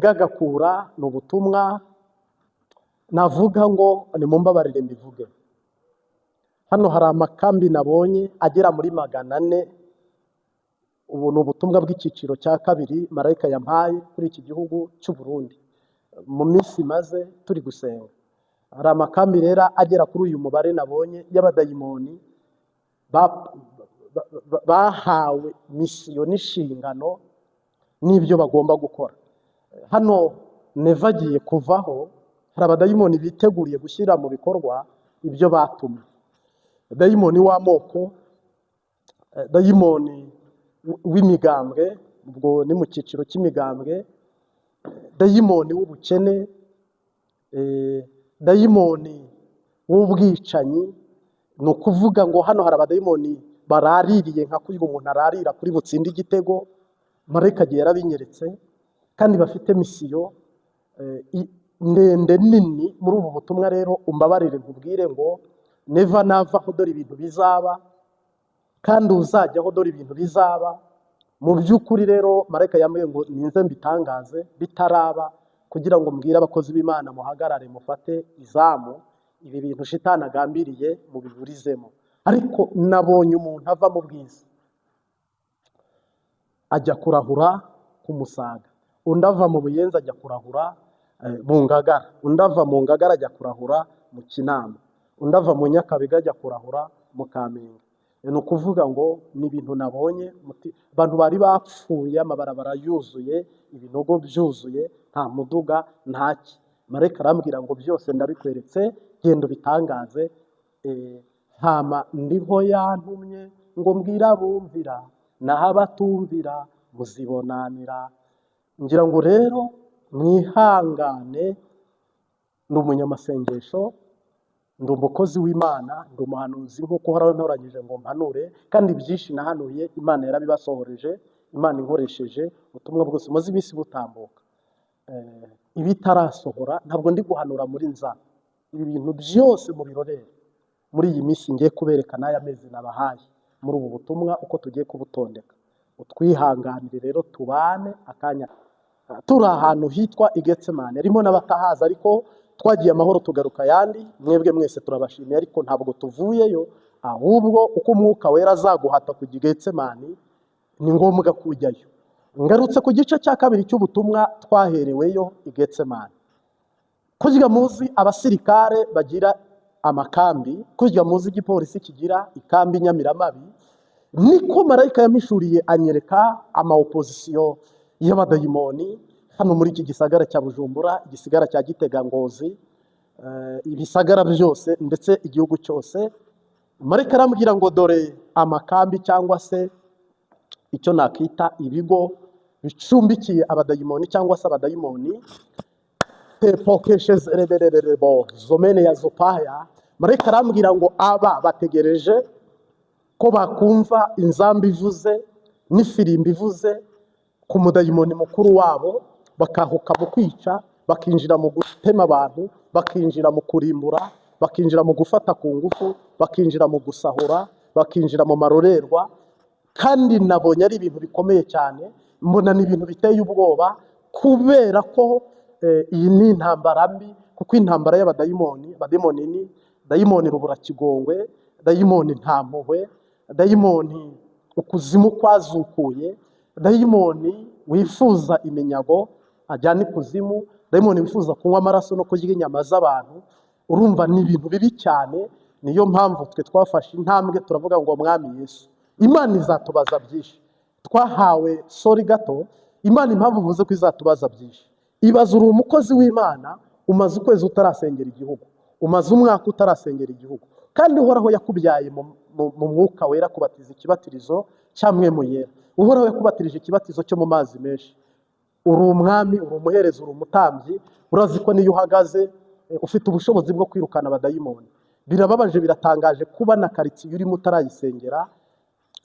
Bw'agakura ni ubutumwa navuga ngo nimumbabarire mbivuge. Hano hari amakambi nabonye agera muri 400. Ubu ni ubutumwa bw'icyiciro cya kabiri marayika yampaye kuri iki gihugu cy'u Burundi mu minsi maze turi gusenga. Hari amakambi rero agera kuri uyu mubare nabonye y'abadayimoni bahawe misiyo n'inshingano n'ibyo bagomba gukora. Hano Neva agiye kuvaho, hari abadayimoni biteguriye gushyira mu bikorwa ibyo batumwe. Dayimoni w'amoko, dayimoni w'imigambwe, ubwo ni mu cyiciro cy'imigambwe, dayimoni w'ubukene, dayimoni w'ubwicanyi. Ni ukuvuga ngo hano hari abadayimoni baraririye nka kurya umuntu ararira kuri butsinde igitego. Marayika agiye yarabinyeretse, kandi bafite misiyo ndende nini muri ubu butumwa. Rero umbabarire nkubwire ngo Neva navaho dore ibintu bizaba, kandi uzajyaho dore ibintu bizaba. Mu by'ukuri rero marayika yambwiye ngo ninze mbitangaze bitaraba, kugira ngo mbwire abakozi b'Imana muhagarare mufate izamu, ibi bintu shitani agambiriye mubiburizemo. Ariko nabonye umuntu ava mu bwiza ajya kurahura ku Musaga, undi ava mu Buyenzi ajya kurahura mu Ngagara, undi ava mu Ngagara ajya kurahura mu Kinama, undi ava mu Nyakabiga ajya kurahura mu Kamenge. Ni ukuvuga ngo ni ibintu nabonye, abantu bari bapfuye, amabarabara yuzuye, ibinogo byuzuye, nta muduga, ntaki. Marayika arambwira ngo byose ndabikweretse, genda ubitangaze. Hama ndiho yantumye ngo mbwire abumvira, naho abatumvira muzibonanira. Ngira ngo rero mwihangane, ndi umunyamasengesho, ndi umukozi w'Imana, ndi umuhanuzi nk'uko uhoraho ntoranyije ngo mpanure, kandi byinshi nahanuye Imana yarabibasohoreje, Imana inkoresheje ubutumwa bwose mumaze iminsi butambuka. Ibitarasohora ntabwo ndi guhanura muri nza, ibi bintu byose mubirorere muri iyi minsi ngiye kubereka n'aya mezi nabahaye muri ubu butumwa uko tugiye kubutondeka. Utwihanganire rero tubane akanya turi ahantu hitwa i Getsemani, harimo n'abatahazi ariko twagiye amahoro tugaruka ayandi. Mwebwe mwese turabashimiye, ariko ntabwo tuvuyeyo, ahubwo uko Umwuka Wera azaguhata kujya i Getsemani ni ngombwa kujyayo. Ngarutse ku gice cya kabiri cy'ubutumwa twahereweyo i Getsemani. Kurya muzi abasirikare bagira amakambi, kurya muzi igipolisi kigira ikambi Nyamiramabi, niko marayika yamishuriye anyereka ama opposition y'abadayimoni hano muri iki gisagara cya Bujumbura, igisigara cya Gitega, Ngozi, ibisagara byose ndetse igihugu cyose. Marayika arambwira ngo dore amakambi cyangwa se icyo nakita ibigo bicumbikiye abadayimoni cyangwa se abadayimoni tepokeshezerererebo zomene ya zopaya. Marayika arambwira ngo aba bategereje ko bakumva inzamba ivuze n'ifirimbi ivuze ku mudayimoni mukuru wabo, bakahuka mu kwica, bakinjira mu gutema abantu, bakinjira mu kurimbura, bakinjira mu gufata ku ngufu, bakinjira mu gusahura, bakinjira mu marorerwa. Kandi nabonye ari ibintu bikomeye cyane, mbona ni ibintu biteye ubwoba, kubera ko iyi ni intambara mbi, kuko intambara y'abadayimoni, abadayimoni ni dayimoni rubura kigongwe, dayimoni nta mpuhwe, dayimoni ukuzimu kwazukuye, dayimoni wifuza iminyago ajyana ikuzimu, dayimoni wifuza kunywa amaraso no kurya inyama z'abantu. Urumva ni ibintu bibi cyane. Niyo mpamvu twe twafashe intambwe turavuga ngo Mwami Yesu, Imana izatubaza byinshi. Twahawe sorry gato. Imana, impamvu uvuze ko izatubaza byinshi, ibaza uri umukozi w'Imana, umaze ukwezi utarasengera igihugu, umaze umwaka utarasengera igihugu, kandi Uhoraho yakubyaye mu Mwuka Wera, kubatiza ikibatirizo cya Mpwemu Yera. Uhoraho yakubatirije ikibatizo cyo mu mazi menshi. Uri umwami, uri umuhereza, uri umutambyi, urazi ko niyo uhagaze ufite ubushobozi bwo kwirukana abadayimoni. Birababaje, biratangaje kuba na karitsiye urimo utarayisengera.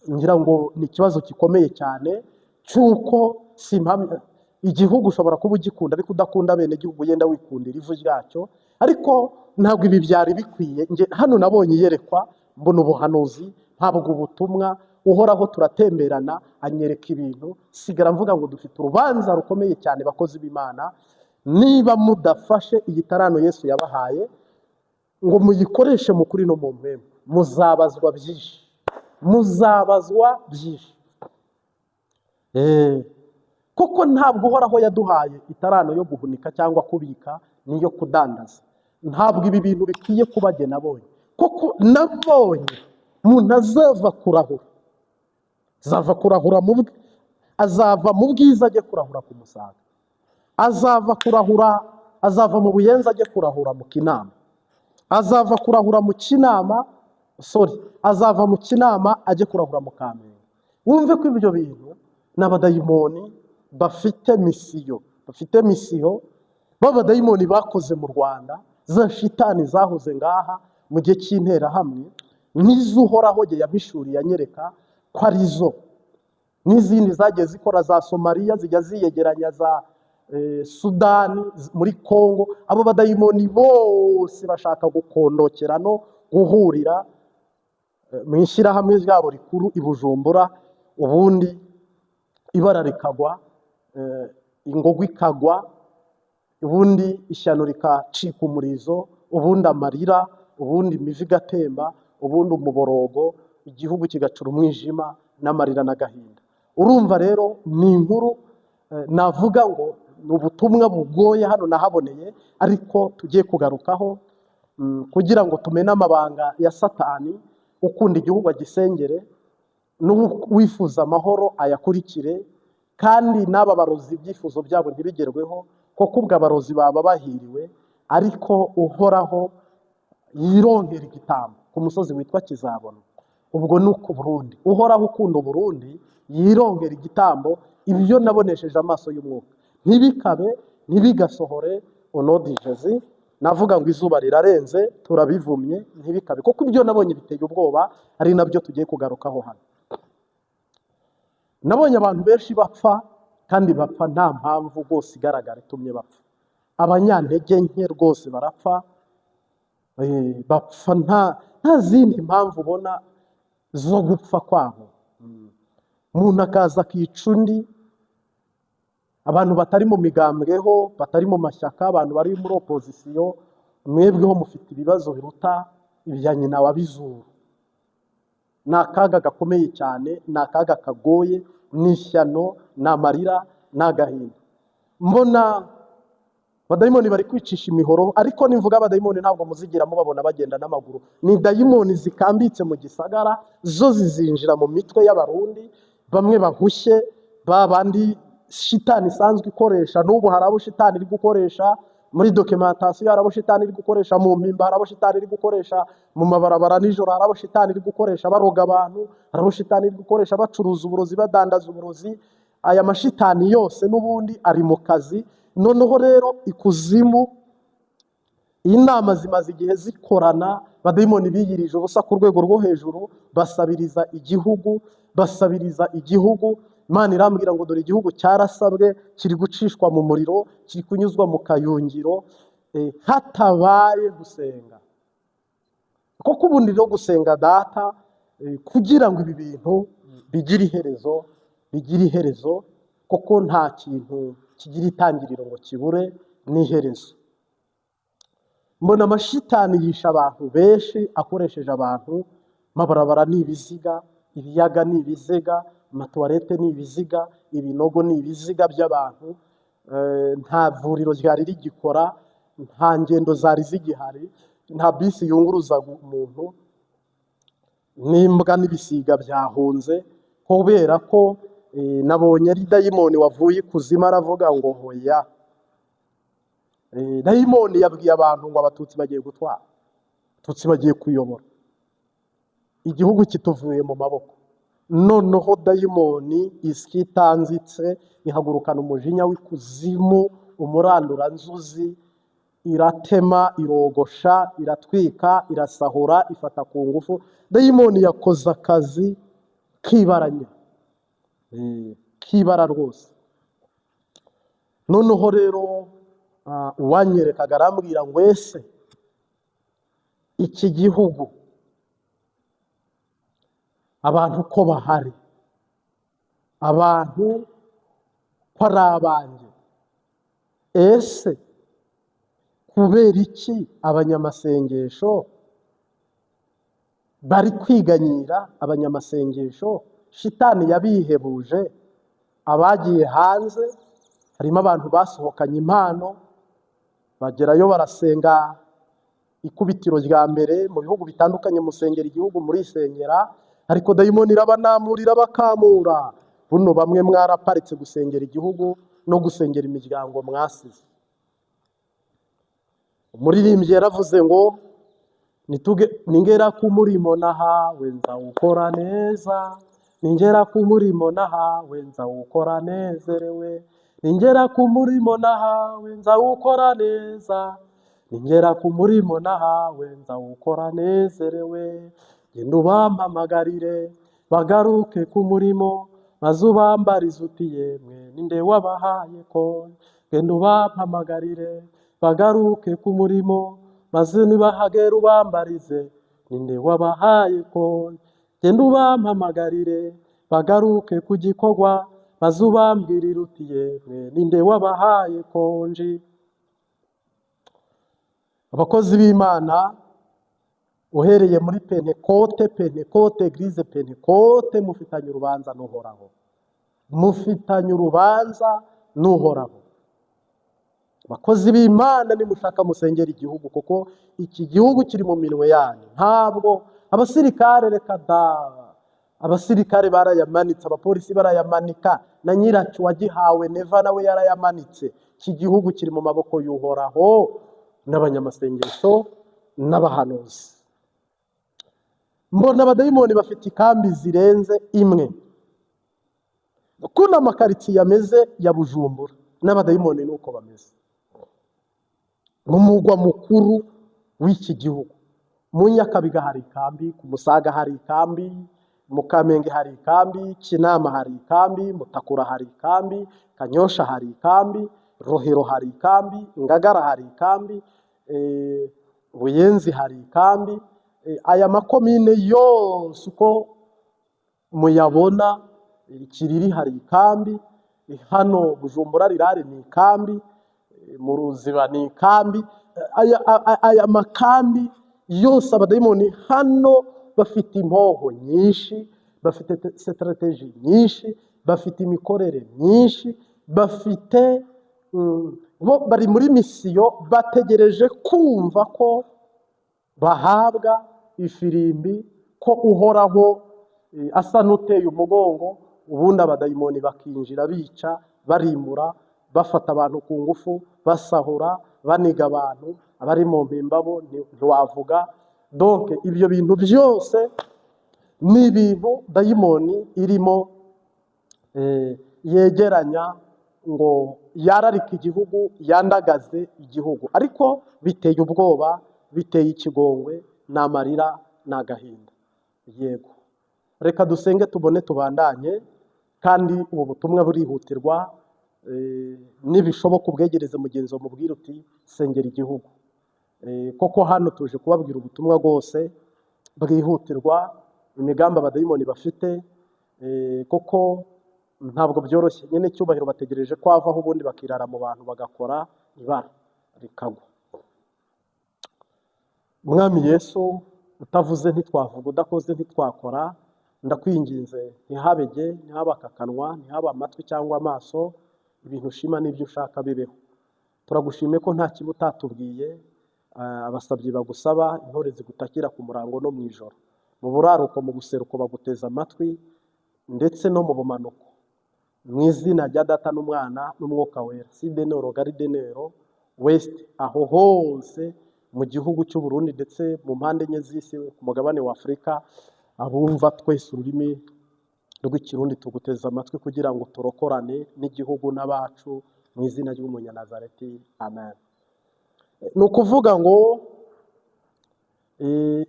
Ngira ngo ni ikibazo gikomeye cyane cy'uko simpamya igihugu ushobora kuba ugikunda ariko udakunda bene gihugu, yenda wikundira ivu ryacyo, ariko ntabwo ibi byari bikwiye. Nge hano nabonye iyerekwa, mbona ubuhanuzi, ntabwo ubutumwa. Uhoraho turatemberana, anyereka ibintu, sigara mvuga ngo dufite urubanza rukomeye cyane, bakozi b'Imana, niba mudafashe iyi tarano Yesu yabahaye ngo muyikoreshe mu kuri no mu mpemu, muzabazwa byinshi, muzabazwa byinshi. Kuko ntabwo Uhoraho yaduhaye itarano yo guhunika cyangwa kubika, n'iyo kudandaza. Ntabwo ibi bintu bikwiye kubajye nabonye, kuko nabonye umuntu azava kurahura, azava kurahura mu bwe, azava mu Bwiza ajye kurahura ku Musaga, azava kurahura, azava mu Buyenzi ajye kurahura mu Kinama, azava kurahura mu Kinama, sorry, azava mu Kinama ajye kurahura mu Kamenge. Wumve ko ibyo bintu n'abadayimoni bafite mission, bafite mission b'abadayimoni bakoze mu Rwanda, za shitani zahoze ngaha mu gihe cy'Interahamwe, n'izo Uhoraho jye yabishuriye anyereka ko arizo, n'izindi zagiye zikora za Somaliya, zijya ziyegeranya za Sudani, muri Kongo. Abo badayimoni bose bashaka gukondokera no guhurira mu ishyirahamwe ryabo rikuru i Bujumbura, ubundi ibara rikagwa, ingogo ikagwa, ubundi ishyano rikacika umurizo, ubundi amarira, ubundi imivu igatemba, ubundi umuborogo, igihugu kigacura umwijima n'amarira n'agahinda. Urumva rero ni inkuru, navuga ngo ni ubutumwa bugoye hano nahaboneye, ariko tugiye kugarukaho kugira ngo tumene amabanga ya Satani. Ukunda igihugu agisengere, n'uwifuza amahoro ayakurikire, kandi n'aba barozi ibyifuzo byabo ntibigerweho, kuko ubwo abarozi baba bahiriwe. Ariko Uhoraho yironkera igitambo ku musozi witwa Kizabona, ubwo ni ku Burundi. Uhoraho ukunda Uburundi yironkera igitambo. Ibyo nabonesheje amaso y'umwuka ntibikabe, ntibigasohore onodijezi. Navuga ngo izuba rirarenze, turabivumye, ntibikabe, kuko ibyo nabonye biteye ubwoba, ari nabyo tugiye kugarukaho hano. Nabonye abantu benshi bapfa, kandi bapfa nta mpamvu rwose igaragara itumye bapfa. Abanyantege nke rwose barapfa, bapfa nta zindi mpamvu ubona zo gupfa kwabo. Umuntu akaza akica undi, abantu batari mu migambweho, batari mu mashyaka, abantu bari muri opozisiyo, mwebweho mufite ibibazo biruta ibya nyina wa bizuru. Ni akaga gakomeye cyane, ni akaga kagoye, ni ishyano, ni amarira, ni agahinda. Mbona abadayimoni bari kwicisha imihoro, ariko nimvuga abadayimoni ntabwo muzigira mubabona bagenda n'amaguru. Ni dayimoni zikambitse mu gisagara, zo zizinjira mu mitwe y'Abarundi bamwe bahushye, ba bandi shitani isanzwe ikoresha. N'ubu hari abo shitani iri gukoresha muri documentation, hari abo shitani iri gukoresha mu mpimba, hari abo shitani iri gukoresha mu mabarabara nijoro, hari abo shitani iri gukoresha baroga abantu, hari abo shitani iri gukoresha bacuruza uburozi, badandaza uburozi. Aya mashitani yose n'ubundi ari mu kazi. Noneho rero ikuzimu inama zimaze igihe zikorana, badayimoni biyirije ubusa ku rwego rwo hejuru, basabiriza igihugu, basabiriza igihugu. Imana irambwira ngo dore igihugu cyarasabwe, kiri gucishwa mu muriro, kiri kunyuzwa mu kayungiro, hatabaye gusenga. Kuko ubundi rero gusenga data, kugira ngo ibi bintu bigire iherezo, bigire iherezo, kuko nta kintu kigira itangiriro ngo kibure n'iherezo. Mbona amashitani yisha abantu benshi akoresheje abantu. Amabarabara ni ibiziga, ibiyaga ni ibiziga, amatuwarete ni ibiziga, ibinogo ni ibiziga by'abantu. Nta vuriro ryari rigikora, nta ngendo zari zigihari, nta bisi yunguruzaga umuntu, n'imbwa n'ibisiga byahunze, kubera ko nabonye ari dayimoni wavuye ikuzimu aravuga ngo hoya. Dayimoni yabwiye abantu ngo Abatutsi bagiye gutwara, Abatutsi bagiye kuyobora, igihugu kituvuye mu maboko. Noneho dayimoni isyi itanzitse ihagurukana umujinya w'ikuzimu, umuranduranzuzi, iratema, irogosha, iratwika, irasahura, ifata ku ngufu. Dayimoni yakoze akazi k'ibaranya, k'ibara rwose. Noneho rero uwanyerekaga arambwira ngo ese iki gihugu Abantu ko bahari, abantu ko ari abanjye, ese kubera iki abanyamasengesho bari kwiganyira? Abanyamasengesho shitani yabihebuje. Abagiye hanze harimo abantu basohokanye impano, bagerayo barasenga ikubitiro rya mbere mu bihugu bitandukanye, musengera igihugu, murisengera, ariko dayimoni irabanamura, irabakamura. Buno bamwe mwaraparitse gusengera igihugu no gusengera imiryango mwasize. Umuririmbyi yaravuze ngo: "Ningera ku murimo nahawe nzawukora neza, ningera ku murimo nahawe nzawukora nezerewe, ningera ku murimo nahawe nzawukora neza, ningera ku murimo nahawe nzawukora nezerewe. Genda ubampamagarire bagaruke ku murimo, maze ubambarize uti: yemwe, ninde wabahaye ko? Genda ubampamagarire bagaruke ku murimo, maze nibahagera ubambarize: ninde wabahaye ko? Genda ubampamagarire bagaruke ku gikorwa, maze ubambwirire uti: yemwe, ninde wabahaye konji?" Abakozi b'Imana, uhereye muri Pentekote, Pentekote, Église Pentecôte, mufitanye urubanza n'Uhoraho, mufitanye urubanza n'Uhoraho. Abakozi b'Imana, nimushaka musengera igihugu, kuko iki gihugu kiri mu minwe yanyu. Ntabwo abasirikare, reka da, abasirikare barayamanitse, abapolisi barayamanika, na nyiracyo wagihawe Neva nawe yarayamanitse. Iki gihugu kiri mu maboko y'Uhoraho n'abanyamasengesho n'abahanuzi. Mbona abadayimoni bafite ikambi zirenze imwe. Kuno amakaritsiye ameze ya Bujumbura, n'abadayimoni ni uko bameze mu mugwa mukuru w'iki gihugu. Mu Nyakabiga hari ikambi, ku Musaga hari ikambi, mu Kamenge hari ikambi, Kinama hari ikambi, Mutakura hari ikambi, Kanyosha hari ikambi, Rohero hari ikambi, Ngagara hari ikambi, Buyenzi hari ikambi. Aya makomine yose uko muyabona, Kiriri hari ikambi, hano Bujumbura rirare ni ikambi, mu Ruziba ni ikambi. Aya makambi yose, abadayimoni hano bafite impoho nyinshi, bafite stratégie nyinshi, bafite imikorere myinshi, bafite bo bari muri mission, bategereje kumva ko bahabwa ifirimbi, ko Uhoraho asa n'uteye umugongo, ubundi abadayimoni bakinjira bica, barimbura, bafata abantu ku ngufu, basahura, baniga abantu. Abari mu mpimba bo ntiwavuga. Donc ibyo bintu byose ni ibintu dayimoni irimo yegeranya ngo yararike igihugu, yandagaze igihugu. Ariko biteye ubwoba, biteye ikigongwe, ni amarira, ni agahinda. Yego, reka dusenge tubone tubandanye. Kandi ubu butumwa burihutirwa, nibishoboka ubwegereze mugenzi wawe, mubwire uti: "Sengera igihugu." Koko hano tuje kubabwira ubutumwa bwose bwihutirwa, imigambi abadayimoni bafite. Koko ntabwo byoroshye nyine. Icyubahiro bategereje ko avaho, ubundi bakirara mu bantu, bagakora ibara rikagwa. Mwami Yesu, utavuze ntitwavuga, udakoze ntitwakora. Ndakwinginze, ntihabe jye, ntihabe aka kanwa, ntihabe amatwi cyangwa amaso. Ibintu ushima n'ibyo ushaka bibeho. Turagushimiye ko nta kibi utatubwiye. Abasabyi bagusaba, intore zigutakira ku murango no mu ijoro, mu buraruko, mu buseruko baguteza amatwi, ndetse no mu bumanuko. Mu izina rya Data n'Umwana n'Umwuka Wera, sud, nord, garde, nord, ouest, aho hose mu gihugu cy'u Burundi, ndetse mu mpande enye z'isi, ku mugabane wa Afurika, abumva twese ururimi rw'Ikirundi tuguteze amatwi kugira ngo turokorane n'igihugu n'abacu, mu izina ry'Umunyanazareti, amen. Ni ukuvuga ngo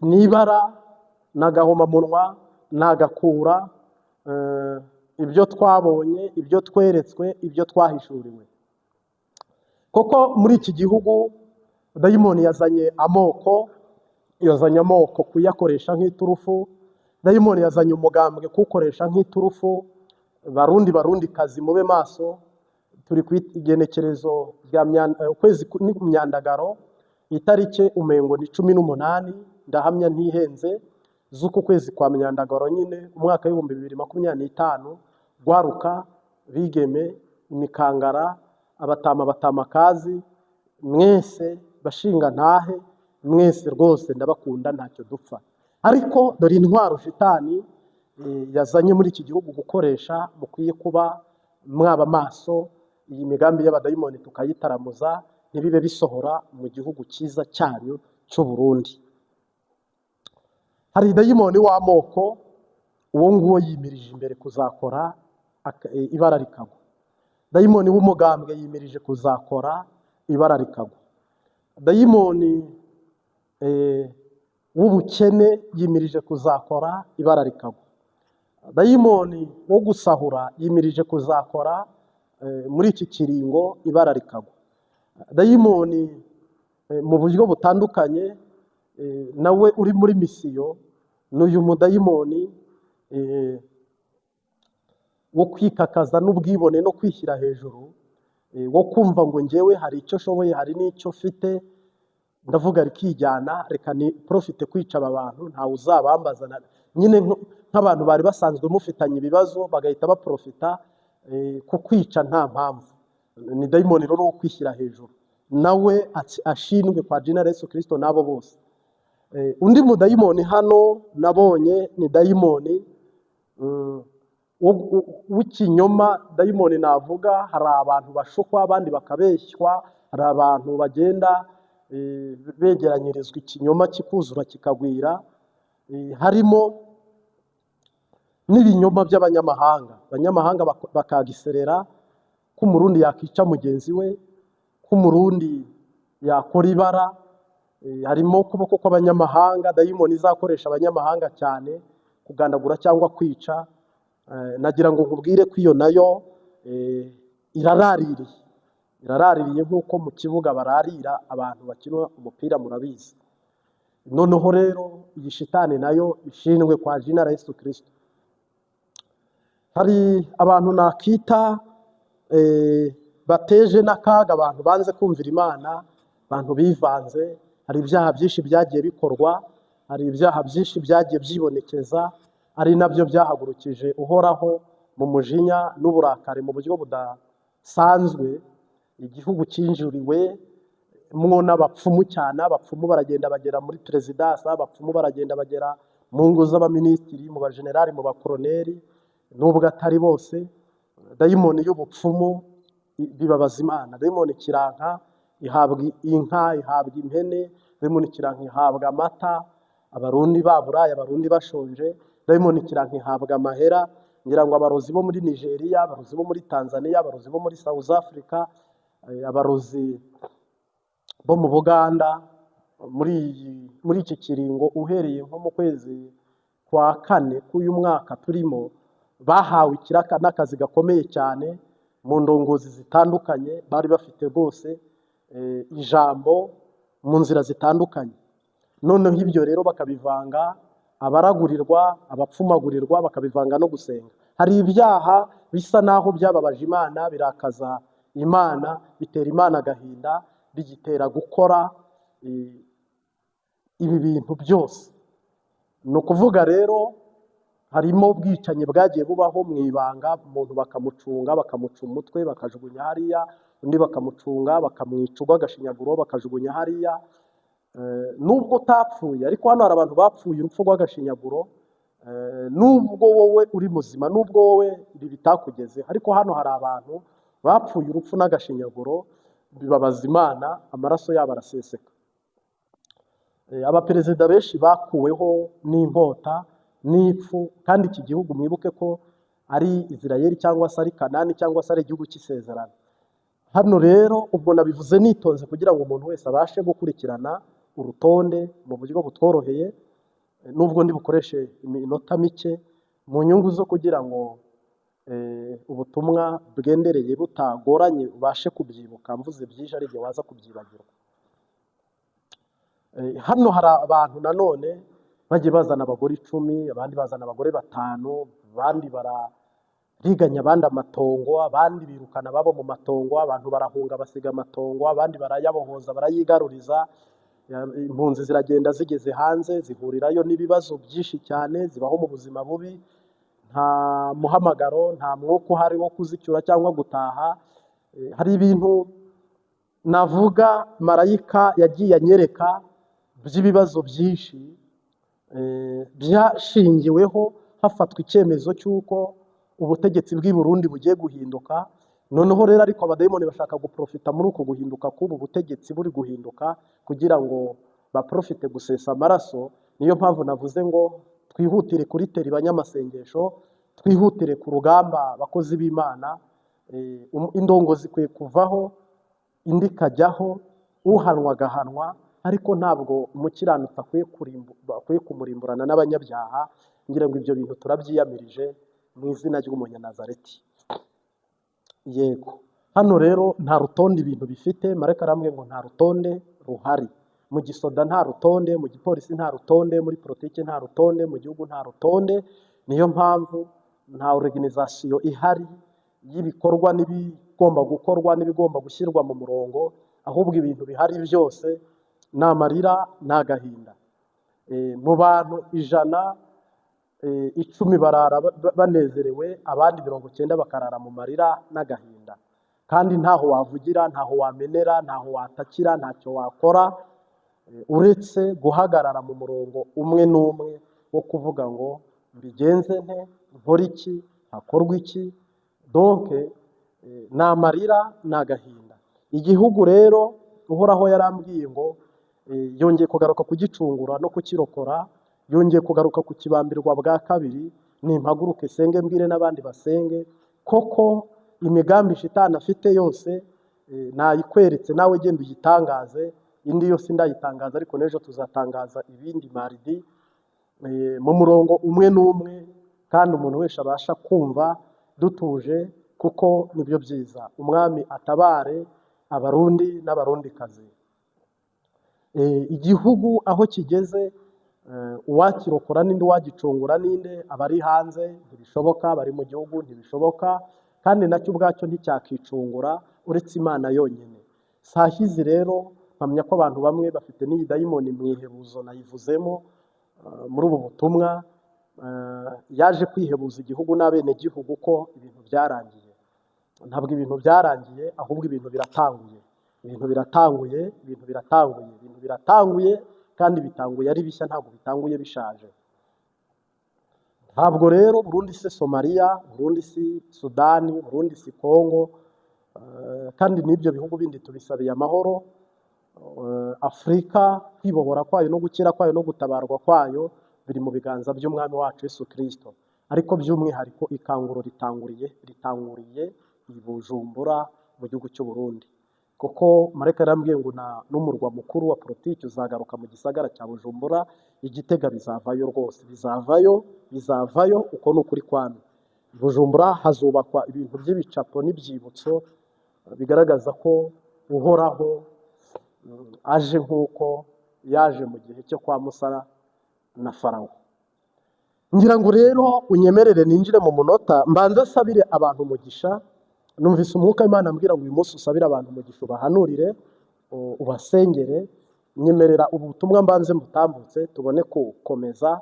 ni ibara, ni agahomamunwa, ni agakura, ibyo twabonye, ibyo tweretswe, ibyo twahishuriwe. Koko muri iki gihugu dayimoni yazanye amoko, yazanye amoko kuyakoresha nk'iturufu. Dayimoni yazanye umugambwe kuwukoresha nk'iturufu. Barundi, barundi kazi, mube maso. Turi ku igenekerezo rya ukwezi ni Myandagaro, itariki umengo ni 18, ndahamya ntihenze, z'uku kwezi kwa Myandagaro nyine, umwaka w'2025. Gwaruka, bigeme, imikangara, abatama, batamakazi mwese, bashinga ntahe mwese, rwose ndabakunda, ntacyo dupfa. Ariko dore intwaro shitani yazanye muri iki gihugu gukoresha. Mukwiye kuba mwaba maso, iyi migambi y'abadayimoni tukayitaramuza, ntibibe bisohora mu gihugu cyiza cyanyu cy'u Burundi. Hari dayimoni w'amoko, uwo nguwo yimirije imbere kuzakora ibara rikagwa. Dayimoni w'umugambwe yimirije kuzakora ibara rikagwa. Dayimoni w'ubukene yimirije kuzakora ibara rikagwa. Dayimoni wo gusahura yimirije kuzakora muri iki kiringo ibara rikagwa. Dayimoni mu buryo butandukanye nawe uri muri mission ni uyu mudayimoni wo kwikakaza n'ubwibone no kwishyira hejuru, wo kumva ngo njyewe hari icyo nshoboye, hari n'icyo mfite, ndavuga rikijyana, reka ni profite kwica aba bantu, ntawe uzabambaza. Nyine nk'abantu bari basanzwe mufitanye ibibazo, bagahita baprofita ku kwica nta mpamvu. Ni dayimoni rero wo kwishyira hejuru, nawe ashindwe kwa jina Yesu Kristo n'abo bose. Undi mudayimoni hano nabonye ni dayimoni w'ikinyoma. Dayimoni navuga, hari abantu bashukwa, abandi bakabeshywa, hari abantu bagenda begeranyirizwa ikinyoma kikuzura kikagwira, harimo n'ibinyoma by'abanyamahanga. Abanyamahanga bakagiserera ko Umurundi yakica mugenzi we, ko Umurundi yakora ibara. Harimo ukuboko kw'abanyamahanga, dayimoni izakoresha abanyamahanga cyane kugandagura cyangwa kwica. Nagira ngo nkubwire ko iyo nayo iraraririye, iraraririye nk'uko mu kibuga bararira abantu bakina umupira, murabizi. Noneho rero iyi shitani nayo ishindwe kwa jina la Yesu Kristo. Hari abantu nakita bateje n'akaga, abantu banze kumvira Imana, abantu bivanze. Hari ibyaha byinshi byagiye bikorwa, hari ibyaha byinshi byagiye byibonekeza, ari nabyo byahagurukije Uhoraho mu mujinya n'uburakari mu buryo budasanzwe. Igihugu cyinjiriwe mwo n'abapfumu cyane. Abapfumu baragenda bagera muri perezidansi, abapfumu baragenda bagera mu ngo z'abaminisitiri, mu bajenerali, mu bakoroneri, nubwo atari bose. Dayimoni y'ubupfumu bibabaza Imana. Dayimoni kiranka ihabwa inka, ihabwa impene. Dayimoni kiranka ihabwa amata, Abarundi baburaye, Abarundi bashonje. Dayimoni kiranka ihabwa amahera. Ngira ngo abarozi bo muri Nigeria, abarozi bo muri Tanzania, abarozi bo muri South Africa, abarozi bo mu Buganda, muri iki kiringo uhereye nko mu kwezi kwa kane k'uyu mwaka turimo, bahawe ikiraka n'akazi gakomeye cyane mu ndongozi zitandukanye, bari bafite rwose ijambo mu nzira zitandukanye. Noneho ibyo rero bakabivanga, abaragurirwa, abapfumagurirwa, bakabivanga no gusenga. Hari ibyaha bisa naho byababaje Imana, birakaza Imana, bitera Imana agahinda, bigitera gukora ibi bintu byose. Ni ukuvuga rero harimo ubwicanyi bwagiye bubaho mu ibanga, umuntu bakamucunga, bakamuca umutwe, bakajugunya hariya, undi bakamucunga, bakamwica urw'agashinyaguro, bakajugunya hariya. Nubwo utapfuye, ariko hano hari abantu bapfuye urupfu rw'agashinyaguro. Nubwo wowe uri muzima, nubwo wowe ibi bitakugeze, ariko hano hari abantu bapfuye urupfu n'agashinyaguro, bibabaza Imana, amaraso yabo araseseka. Abaperezida benshi bakuweho n'inkota n'ipfu, kandi iki gihugu mwibuke ko ari Israel cyangwa se ari Kanani cyangwa se ari igihugu cy'isezerano. Hano rero ubwo nabivuze nitonze kugira ngo umuntu wese abashe gukurikirana urutonde mu buryo butworoheye, nubwo ndi bukoreshe iminota mike mu nyungu zo kugira ngo ubutumwa bwendereye butagoranye ubashe kubyibuka. Mvuze byinshi ari igihe waza kubyibagirwa. Hano hari abantu nanone Bagiye bazana abagore 10, abandi bazana abagore 5, abandi bariganya abandi amatongo, abandi birukana ababo mu matongo, abantu barahunga basiga amatongo, abandi barayabohoza barayigaruriza. Impunzi ziragenda zigeze hanze zihurirayo n'ibibazo byinshi cyane, zibaho mu buzima bubi, nta muhamagaro, nta mwuka uhari wo kuzicyura cyangwa gutaha. Hari ibintu navuga marayika yagiye anyereka by'ibibazo byinshi byashingiweho hafatwa icyemezo cy'uko ubutegetsi bw'i Burundi bugiye guhinduka. Noneho rero ariko abadayimoni bashaka guprofita muri uko guhinduka k'ubu butegetsi buri guhinduka kugira ngo baprofite gusesa amaraso. Niyo mpamvu navuze ngo twihutire kuri teri banyamasengesho, twihutire ku rugamba abakozi b'Imana. Indongozi ikwiye kuvaho indi ikajyaho, uhanwa agahanwa, ariko ntabwo umukiranutsi akwiye kumurimburana n'abanyabyaha. Ngira ngo ibyo bintu turabyiyamirije mu izina ry'umunyanazareti. Yego, hano rero nta rutonde ibintu bifite. Marayika arambwiye ngo nta rutonde ruhari. Mu gisoda nta rutonde, mu gipolisi nta rutonde, muri politiki nta rutonde, mu gihugu nta rutonde. Niyo mpamvu nta organisation ihari y'ibikorwa n'ibigomba gukorwa n'ibigomba gushyirwa mu murongo, ahubwo ibintu bihari byose ni amarira n'agahinda. Mu bantu 100, 10 barara banezerewe, abandi 90 bakarara mu marira n'agahinda. Kandi ntaho wavugira, ntaho wamenera, ntaho watakira, ntacyo wakora, uretse guhagarara mu murongo umwe n'umwe wo kuvuga ngo mbigenze nte, nkore iki, hakorwe iki. Donc ni amarira n'agahinda. Igihugu rero Uhoraho yarambwiye ngo yongeye kugaruka kugicungura no kukirokora, yongeye kugaruka kukibambirwa bwa kabiri. Nimpaguruke senge, mbwire n'abandi basenge, koko imigambi shitani afite yose nayikweretse, nawe genda uyitangaze. Indi yose ndayitangaza, ariko n'ejo tuzatangaza ibindi mardi mu murongo umwe n'umwe, kandi umuntu wese abasha kumva dutuje, kuko nibyo byiza. Umwami atabare Abarundi n'Abarundikazi. Igihugu aho kigeze, uwakirokora n'indi, uwagicungura n'inde? Abari hanze ntibishoboka, abari mu gihugu ntibishoboka, kandi nacyo ubwacyo nticyakicungura uretse Imana yonyine. Sahizi rero mpamya ko abantu bamwe bafite n'iyi dayimoni mu ihebuzo, nayivuzemo muri ubu butumwa, yaje kwihebuza igihugu n'abenegihugu ko ibintu byarangiye. Ntabwo ibintu byarangiye, ahubwo ibintu biratanguye. Ibintu biratanguye, ibintu biratanguye, ibintu biratanguye, kandi bitanguye ari bishya, ntabwo bitanguye bishaje. Ntabwo rero Burundi si Somalia, Burundi si Sudani, Burundi si Kongo, kandi n'ibyo bihugu bindi tubisabiye amahoro. Afurika kwibohora kwayo no gukira kwayo no gutabarwa kwayo biri mu biganza by'Umwami wacu Yesu Kristo. Ariko by'umwihariko ikanguro ritanguriye i Bujumbura mu gihugu cy'u Burundi, kuko marayika yarambwiye ngo n'umurwa mukuru wa politiki uzagaruka mu gisagara cya Bujumbura. Igitega bizavayo rwose, bizavayo, bizavayo, uko ni ukuri kwami. Bujumbura hazubakwa ibintu by'ibicapo n'ibyibutso bigaragaza ko Uhoraho aje nk'uko yaje mu gihe cyo kwa Musa na Farawo. Ngira ngo rero unyemerere ninjire mu munota mbanze asabire abantu umugisha. Numvise umwuka w'Imana ambwira ngo uyu munsi usabire abantu umugisha, ubahanurire, ubasengere. Nyemerera ubutumwa mbanze mutambutse, tubone gukomeza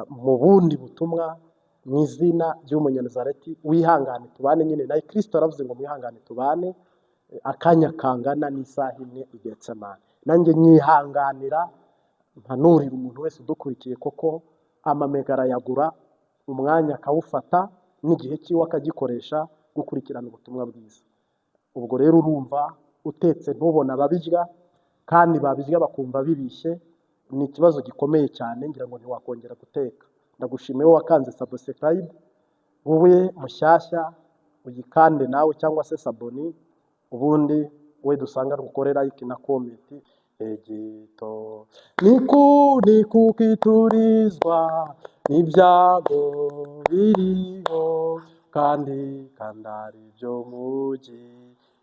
mu bundi butumwa mu izina ry'Umunyanazareti. Wihangane tubane nyine nawe, Kristo yaravuze ngo mwihangane tubane akanya kangana n'isaha imwe i Getsemani. Nanjye nyihanganira mpanurira umuntu wese udukurikiye, koko amamega arayagura, umwanya akawufata n'igihe cyiwe akagikoresha gukurikirana ubutumwa bwiza. Ubwo rero urumva utetse ntubona ababirya, kandi babirya bakumva bibishye, ni ikibazo gikomeye cyane, ngira ngo ntiwakongera guteka. Ndagushimiye wowe wakanze subscribe, wowe mushyashya uyikande nawe cyangwa se s'abonner, ubundi we dusanga gukore like na comment. Egito nikukiturizwa n'ibyago biriho, kandi kandi ari byo mugi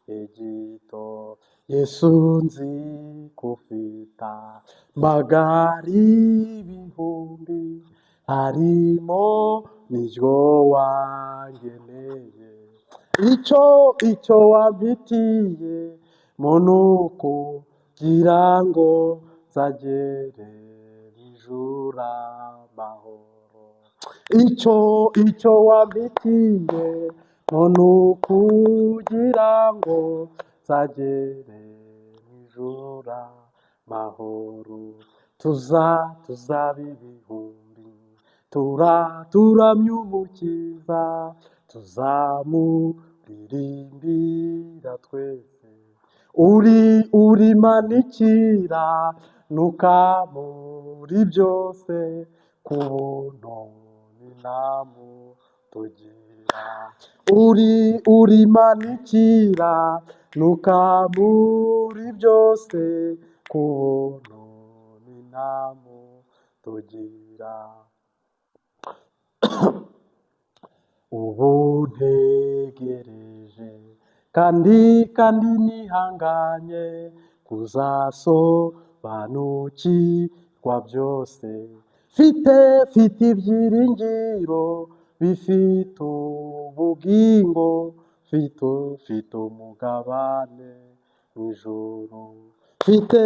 Egito. Yesu nzi kufite mfite magari ibihumbi, harimo n'iryo wangeneye. Icyo wampitiye mo ni ukugira ngo nzagere mu ijuru amahoro. Icyo wampitiye mo ni ukugira ngo nzagere mu ijuru amahoro. Tuzaba ibihumbi, turamya Umukiza, tuzamuririmbira twese. Urimanikira nuka muri byose, ku buntu ninamutugira. Urimanikira nuka muri byose, ku buntu ninamutugira. Ubu ntegereje kandi nihanganye kuzasobanukirwa byose. Mfite ibyiringiro bifite ubugingo, mfite umugabane mu ijuru. Mfite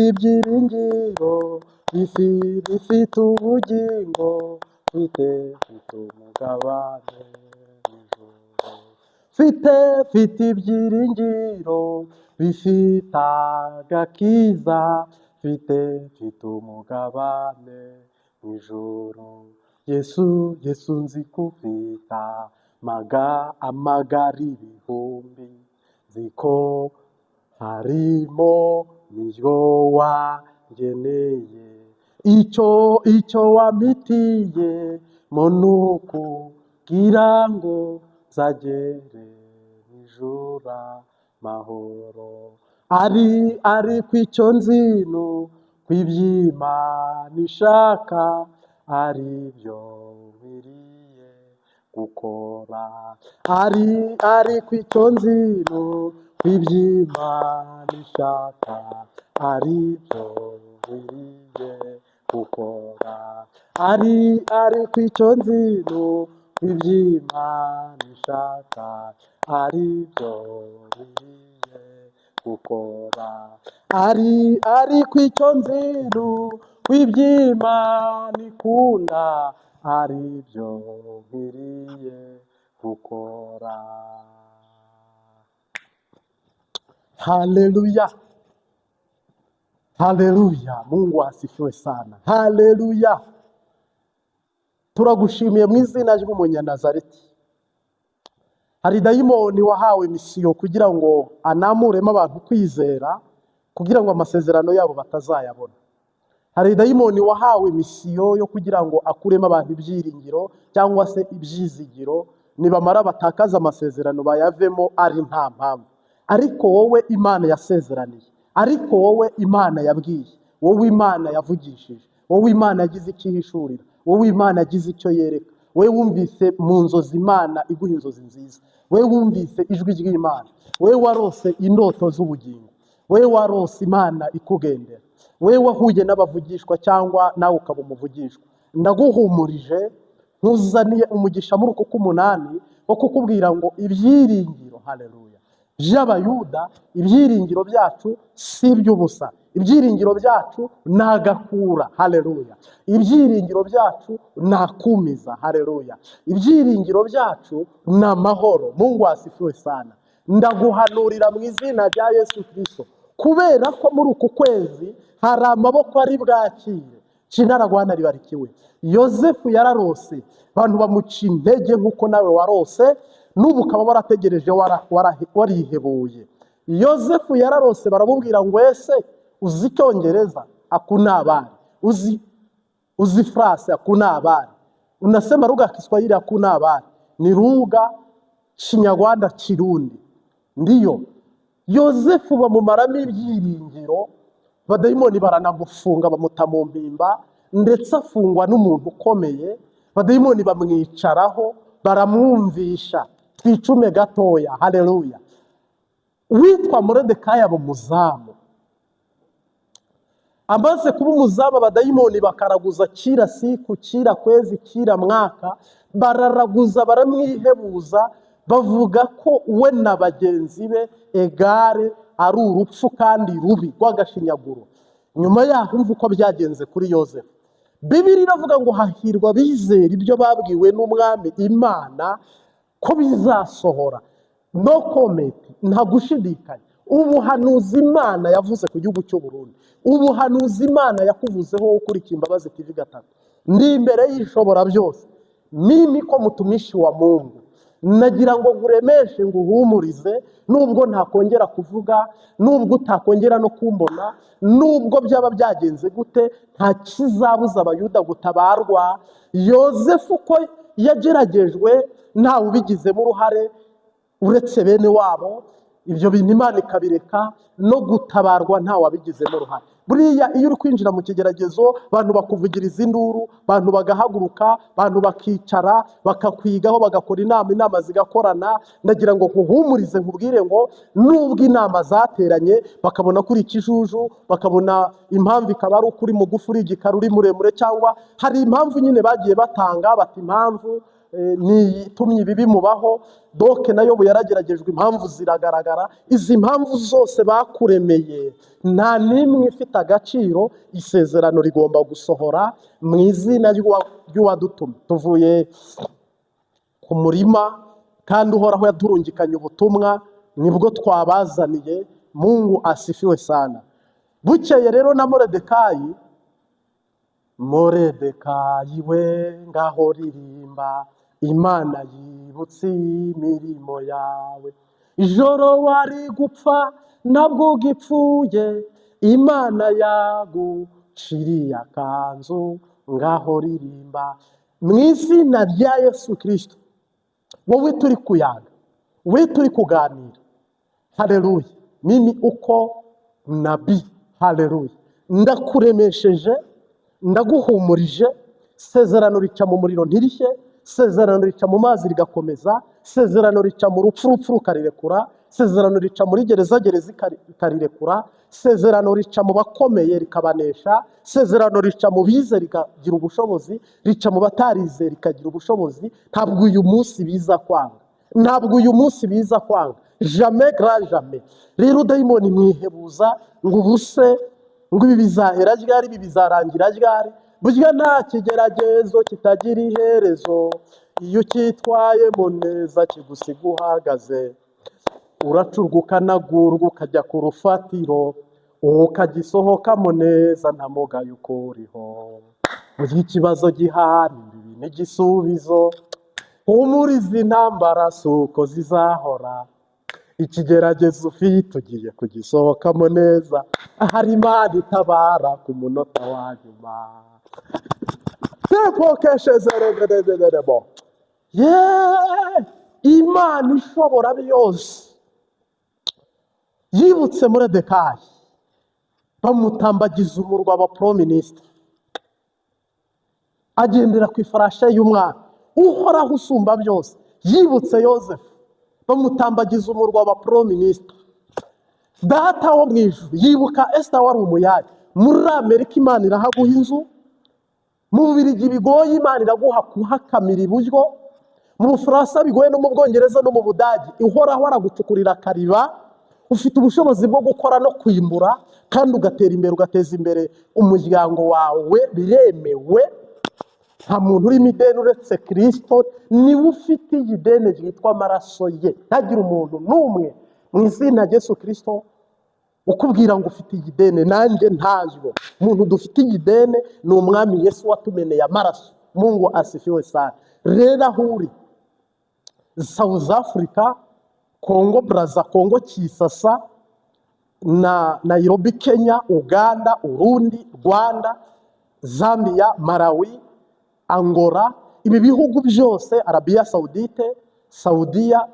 ibyiringiro bifite ubugingo, mfite umugabane mu ijuru. Mfite ibyiringiro bifite agakiza, mfite umugabane mu ijuru. Yesu nzi ko ufite amagara ibihumbi, nzi ko harimo n'iryo wangeneye. Icyo wampitiye mo ni ukugira ngo nzagere mu ijuru amahoro. Ariko icyo nzi ni uko iby'Imana ishaka ari byo nkwiriye gukora. Ariko icyo nzi ni uko iby'Imana ishaka ari byo nkwiriye gukora. Ariko icyo nzi ni uko iby'Imana ishaka ari byo nkwiriye gukora. Ariko icyo nzi ni uko iby'Imana ikunda ari byo nkwiriye gukora. Haleluya, haleluya! Mungu asifiwe sana. Haleluya! Turagushimiye mu izina ry'Umunyanazareti. Hari dayimoni wahawe misiyo kugira ngo anamuremo abantu kwizera, kugira ngo amasezerano yabo batazayabona. Hari dayimoni wahawe misiyo yo kugira ngo akuremo abantu ibyiringiro cyangwa se ibyizigiro, nibamara batakaza amasezerano bayavemo ari nta mpamvu. Ariko wowe Imana yasezeraniye, ariko wowe Imana yabwiye, wowe Imana yavugishije, wowe Imana yagize icyo ihishurira, wowe Imana yagize icyo yereka, wowe wumvise mu nzozi Imana iguha inzozi nziza, wowe wumvise ijwi ry'Imana, wowe warose indoto z'ubugingo, wowe warose Imana ikugendera, wowe wahuye n'abavugishwa cyangwa nawe ukaba umuvugishwa, ndaguhumurije, nkuzaniye umugisha muri uku k'umunani wo kukubwira ngo ibyiringiro, haleluya, by'Abayuda, ibyiringiro byacu si iby'ubusa, ibyiringiro byacu ni agakura, haleluya, ibyiringiro byacu ni akumiza, haleluya, ibyiringiro byacu ni amahoro. Mungu asifiwe sana. Ndaguhanurira mu izina rya Yesu Kristo, kubera ko muri uku kwezi hari amaboko ari bwakire. Kinaragwana ribarikiwe. Yosefu yararose, abantu bamuca intege nk'uko nawe warose, n'ubu ukaba warategereje warihebuye. Yosefu yararose, baramubwira ngo ese uzi Icyongereza? Hakuna habari. Uzi Frase? Hakuna habari. Unasema lugha ya Kiswahili? Hakuna habari. Ni lugha Kinyarwanda, Kirundi. Ndiyo. Yosefu bamumaramo ibyiringiro, badayimoni baranamufunga bamuta mu mpimba, ndetse afungwa n'umuntu ukomeye, badayimoni bamwicaraho baramwumvisha. Twicume gatoya, haleluya. Witwa Moridekayi aba umuzamu. Amaze kuba umuzamu, abadayimoni bakaraguza kila siku, kila kwezi, kila mwaka, bararaguza, baramwihebuza, bavuga ko we na bagenzi be egare ari urupfu kandi rubi rw'agashinyaguro. Nyuma yaho, umva uko byagenze kuri Yosefu. Bibiri iravuga ngo hahirwa abizera ibyo babwiwe n'Umwami Imana ko bizasohora. No comment, nta gushidikanya. Ubuhanuzi Imana yavuze ku gihugu cy'u Burundi, ubuhanuzi Imana yakuvuzeho ukurikiye Imbabazi TV 3, ndi imbere y'Ishobora byose, mimi ko mtumishi wa Mungu, nagira ngo nkuremeshe, nguhumurize. Nubwo ntakongera kuvuga, nubwo utakongera no kumbona, nubwo byaba byagenze gute, nta kizabuza Abayuda gutabarwa. Yozefu ko yageragejwe ntawe ubigizemo uruhare uretse bene wabo, ibyo bintu Imana ikabireka, no gutabarwa ntawe wabigizemo uruhare. Buriya iyo uri kwinjira mu kigeragezo, abantu bakuvugiriza induru, abantu bagahaguruka, abantu bakicara, bakakwigaho, bagakora inama, inama zigakorana, ndagira ngo nkuhumurize, nkubwire ngo nubwo inama zateranye bakabona ko uri ikijuju, bakabona impamvu ikaba ari uko uri mugufi, uri igikara, uri muremure, cyangwa hari impamvu nyine bagiye batanga bati impamvu ni itumye ibi bimubaho. Doke nayo ubu yarageragejwe, impamvu ziragaragara. Izi mpamvu zose bakuremeye nta n'imwe ifite agaciro. Isezerano rigomba gusohora mu izina ry'uwadutumye. Tuvuye ku murima kandi Uhoraho yaturungikanye ubutumwa, nibwo twabazaniye. Mungu asifiwe sana. Bukeye rero na Moredekayi, Moredekayi we, ngaho ririmba, Imana yibutse imirimo yawe. Ijoro wari gupfa ntabwo ugipfuye, Imana yaguciriye akanzu, ngaho ririmba. Mu izina rya Yesu Kirisito, wowe turi kuyaga, wowe turi kuganira, haleluya, mimi uko nabii, haleluya, ndakuremesheje, ndaguhumurije. Sezerano rica mu muriro ntirishye, sezerano rica mu mazi rigakomeza, sezerano rica mu rupfu, urupfu rukarirekura, sezerano rica muri gereza, gereza ikarirekura, sezerano rica mu bakomeye rikabanesha, sezerano rica mu bize rikagira ubushobozi, rica mu batarize rikagira ubushobozi. Ntabwo uyu munsi biza kwanga, ntabwo uyu munsi biza kwanga, jamais, grand jamais. Rero dayimoni mwihebuza ngo ubuse, ngo ibi bizahera ryari, ibi bizarangira ryari? Burya nta kigeragezo kitagira iherezo. Iyo ucyitwayemo neza kigusiga uhagaze, uracurwa, ukanagurwa, ukajya ku rufatiro, ukagisohokamo neza, nta mugayo ukuriho. Burya ikibazo gihana imbibi n'igisubizo. Humuriza, intambara si uko zizahora. Ikigeragezo ufite ugiye kugisohokamo neza. Ahari Imana itabara ku munota wa nyuma. Tepokeshezeregedededebo ye. Imana ishobora byose yibutse Moredekayi, bamutambagiza umurwa wa prime ministre, agendera ku ifarashi y'umwami. Uhoraho usumba byose yibutse Yosefu, bamutambagiza umurwa wa prime ministre. Data wo mu ijuru yibuka Esita wari umuyaya. Muri Amerika Imana irahaguha inzu, mu Bubirigi bigoye Imana iraguha kuhakamira iburyo, mu Bufaransa bigoye, no mu Bwongereza, no mu Budage, Uhoraho aragucukurira akariba. Ufite ubushobozi bwo gukora no kwimbura, kandi ugatera imbere, ugateza imbere umuryango wawe. Biremewe, nta muntu urimo ideni uretse Kirisito, niwe ufite iyi deni ryitwa amaraso ye. Ntagire umuntu n'umwe mu izina rya Yesu Kirisito ukubwira ngo ufite iyi deni. Nanjye ntayo. Umuntu dufite iyi deni ni Umwami Yesu watumeneye amaraso. Mungu asifiwe sana. Rero aho uri, South Africa, Congo Brazza, Congo Kinshasa na Nairobi Kenya, Uganda, Urundi, Rwanda, Zambia, Malawi, Angola, ibi bihugu byose, Arabiya Saudite, Saudiya,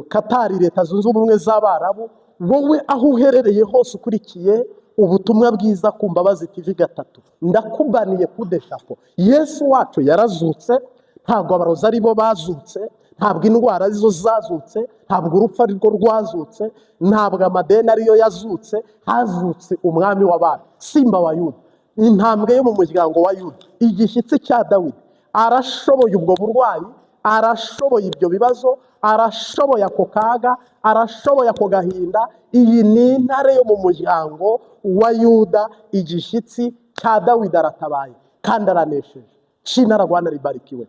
Katari, Leta Zunze Ubumwe z'Abarabu, wowe aho uherereye hose ukurikiye ubutumwa bwiza ku Mbabazi TV 3, ndakubaniye kudeshapo. Yesu wacu yarazutse, ntabwo abarozi ari bo bazutse. Ntabwo indwara arizo zazutse, ntabwo urupfu arirwo rwazutse, ntabwo amadeni ariyo yazutse. Hazutse Umwami w'abami, Simba wa Yuda, intambwe yo mu muryango wa Yuda, igishyitsi cya Dawidi. Arashoboye ubwo burwayi, arashoboye ibyo bibazo, arashoboye ako kaga, arashoboye ako gahinda. Iyi ni intare yo mu muryango wa Yuda, igishyitsi cya Dawidi. Aratabaye kandi aranesheje. Jina la Bwana libarikiwe.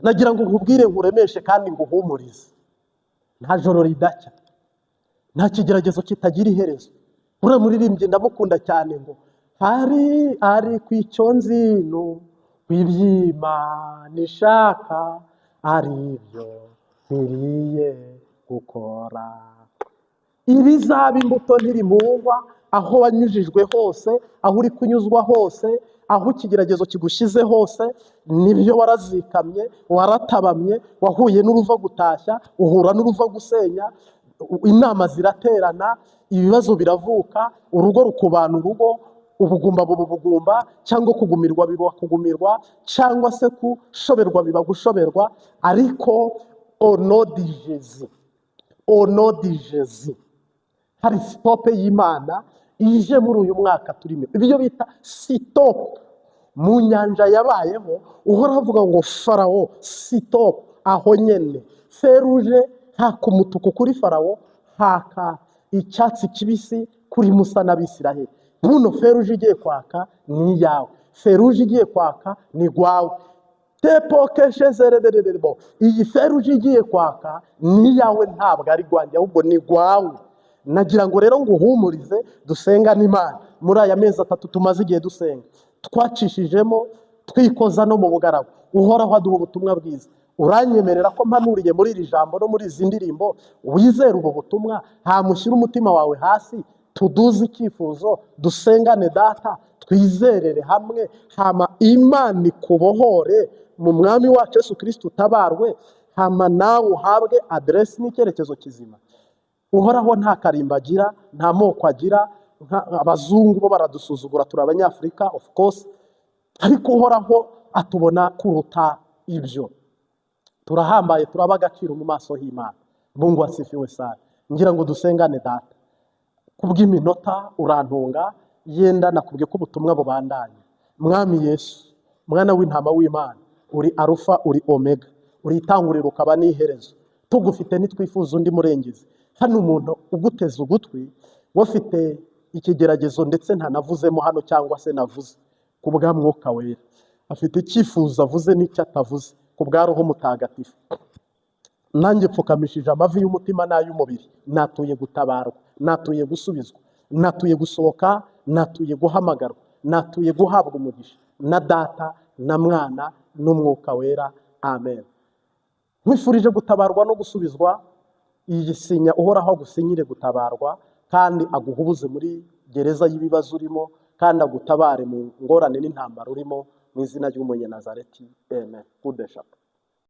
Nagira ngo nkubwire, nkuremeshe kandi nguhumurize: nta joro ridacya, nta kigeragezo kitagira iherezo. Uriya muririmbyi ndamukunda cyane, ngo hari ari ku icyo nzino iby'Imana ishaka ari byo nkwiriye gukora. Ibizaba imbuto ntirimungwa. Aho wanyujijwe hose, aho uri kunyuzwa hose, aho ikigeragezo kigushyize hose, nibyo, warazikamye, waratabamye, wahuye n'uruva gutashya, uhura n'uruva gusenya, inama ziraterana, ibibazo biravuka, urugo rukubana urugo, ubugumba buba ubugumba, cyangwa kugumirwa biba kugumirwa, cyangwa se gushoberwa biba gushoberwa. Ariko au nom de Jésus, au nom de Jésus, hari stop y'Imana ije muri uyu mwaka turimo, ibyo bita stop mu nyanja yabayeho. Uhora avuga ngo: "Farawo, stop." Aho nyene feu rouge haka umutuku kuri Farawo, haka icyatsi kibisi kuri Musa n'Abisiraheli. Buno feu rouge igiye kwaka ni iyawe, feu rouge igiye kwaka ni gwawe. Tepokeshezerederebo, iyi feu rouge igiye kwaka ni iyawe, ntabwo ari gwanjye, ahubwo ni gwawe. Nagira ngo rero nguhumurize, dusenga n'Imana. Muri aya mezi 3 tumaze igihe dusenga, twacishijemo twikoza no mu bugaragu, Uhoraho aduha ubutumwa bwiza. Uranyemerera ko mpanuriye muri iri jambo no muri izi ndirimbo, wizere ubu butumwa, ntamushyire umutima wawe hasi, tuduze icyifuzo, dusengane Data, twizerere hamwe, hama Imana ikubohore mu Mwami wacu Yesu Kirisiti, utabarwe, hama nawe uhabwe aderesi n'icyerekezo kizima. Uhoraho nta karimba agira, nta moko agira. Abazungu bo baradusuzugura, turi Abanyafurika, of course, ariko Uhoraho atubona kuruta ibyo. Turahambaye, turaba agaciro mu maso h'Imana. Mungu asifiwe sana. Ngira ngo dusengane Data. Kubw'iminota urantunga, yenda nakubwiye ko ubutumwa bubandanya. Mwami Yesu, Mwana w'intama w'Imana, uri Arufa, uri Omega, uri itanguriro ukaba n'iherezo. Tugufite ntitwifuza undi murengezi. Hano umuntu uguteze ugutwi wafite ikigeragezo, ndetse ntanavuzemo hano cyangwa se navuze ku bwa Mwuka Wera, afite icyifuzo avuze n'icyo atavuze ku bwa Roho Mutagatifu. Nanjye pfukamishije amavi y'umutima n'ay'umubiri, natuye gutabarwa, natuye gusubizwa, natuye gusohoka, natuye guhamagarwa, natuye guhabwa umugisha na Data na Mwana n'Umwuka Wera. Amen. Nkwifurije gutabarwa no gusubizwa. Iyi sinya, Uhoraho agusinyire gutabarwa kandi aguhubuze muri gereza y'ibibazo urimo, kandi agutabare mu ngorane n'intambara urimo, mu izina ry'Umunyanazareti. Amen. Kudesha.